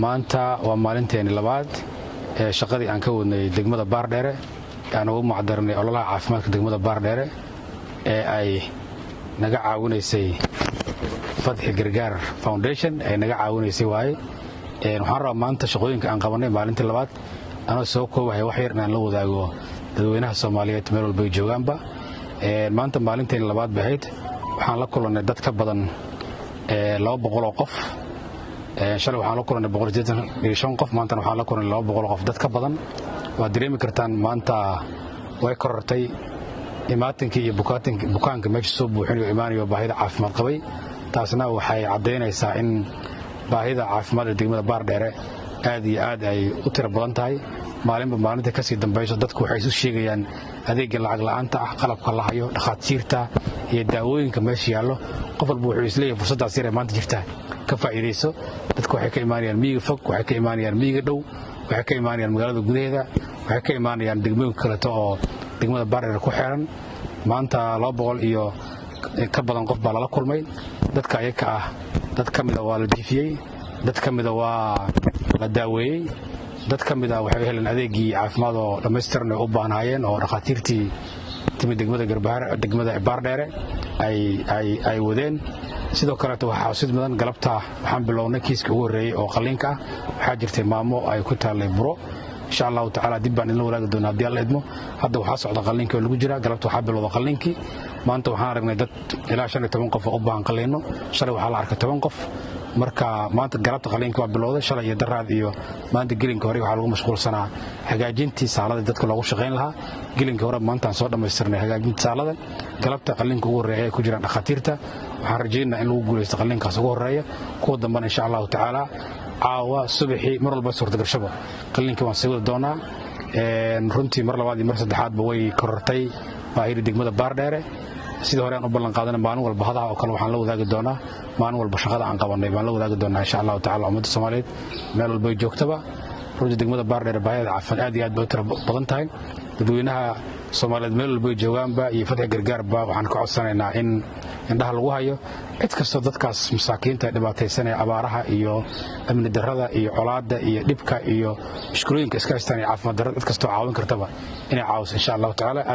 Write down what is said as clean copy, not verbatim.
Maanta waa maalinteeni labaad ee shaqadii aan ka wadnay degmada Baardheere ee aan ugu macdarnay ololaha caafimaadka degmada Baardheere ee ay naga caawinaysay Fatxi Gargaar Foundation ay naga caawinaysay waaye. Waxaan rabaa maanta shaqooyinka aan qabannay maalintii labaad anoo soo koobahay wax yar inaan la wadaago dadweynaha Soomaaliyeed meel walba ay joogaanba. Maanta maalinteeni labaad bay ahayd. Waxaan la kulannay dad ka badan 200 oo qof. Shalay waxaan la kulannay 185 qof, maantana waxaan la kulannay 200 qof, dad ka badan. Waad dareemi kartaan, maanta way korortay imaatinkii iyo bukaanka meesha soo buuxinayo, imaanayo baahida caafimaad qabay. Taasna waxay caddaynaysaa in baahida caafimaad ee degmada Baardheere aad iyo aad ay u tiro badan tahay. Maalinba maalinta kasii dambayso dadku waxay isu sheegayaan adeegga lacag la'aanta ah, qalabka la hayo, dhakhaatiirta iyo daawooyinka meesha yaallo. Qof walba wuxuu isleeyahay fursaddaas yar ee maanta jirta ka faa'iidayso. Dadku waxay ka imaanayaan miyiga fog, waxay ka imaanayaan miyiga dhow, waxay ka imaanayaan magaalada gudaheeda, waxay ka imaanayaan degmooyinka kaleeto oo degmada Baardheere ku xeeran. Maanta 200 iyo ka badan qof baa lala kulmay. Dadka ayaka ah dad ka mida waa la jiifiyey, dad ka mida waa la daaweeyey, dad ka mid a waxay heleen adeeggii caafimaad oo dhammaystiran ay u baahnaayeen oo dhakhaatiirtii timid degmada Garbahaar, degmada Baardheere ay wadeen. Sidoo kaleeto waxaa xusid mudan, galabta waxaan bilownay kiiska ugu horreeyey oo qalliinka ah. Waxaa jirtay maamo ay ku taallay buro. Insha Allahu tacaala dib baan idinla wadaagi doonaa haddii Alla idmo. Hadda waxaa socda qalliinkii oo lagu jira. Galabta waxaa bilowda qalliinkii. Maanta waxaan aragnay dad ilaa 15 qof oo u baahan qalliinno. Shalay waxaa la arkay 10 qof. Marka maanta galabta qalliinka waa bilowday. Shalay iyo daraad iyo maanta gelinka hore waxaa lagu mashquulsanaa hagaajintii saalada dadka loogu shaqayn lahaa. Gelinka hore maantaan soo dhammaystirnay hagaajinta saalada. Galabta qalliinka ugu horreeya ay ku jiraan dhakhaatiirta. Waxaan rajaynaynaa in lagu guulaysto qalliinkaas ugu horreeya. Kuwa dambena, insha Allahu tacaala, caawa, subaxii, mar walba suurtagalshaba qalliinka waan sii wadi doonaa. Runtii mar labaad iyo mar saddexaadba way korortay baahida degmada Baardheere. Sidii hore aan u ballan qaadana, maalin walba hadaha oo kale waxaan la wadaagi doonaa maalin walba shaqada aan qabannay baan la wadaagi doonaa, insha Allahu tacala, ummadda Soomaaliyeed meel walba ay joogtaba. Runtii degmada Baardheere baahida caafimaad aad iyo aad bay u tiro badan tahay. Dadweynaha Soomaaliyeed meel walba ay joogaanba iyo Fatxi Gargaarba waxaan ka codsanaynaa in indhaha lagu hayo cid kastoo dadkaas masaakiinta dhibaataysanaya, abaaraha iyo amni darrada iyo colaadda iyo dhibka iyo mushkulooyinka iska haystaan iyo caafimaad darrada, cid kastoo caawin kartaba inay caawiso, insha Allahu tacaala.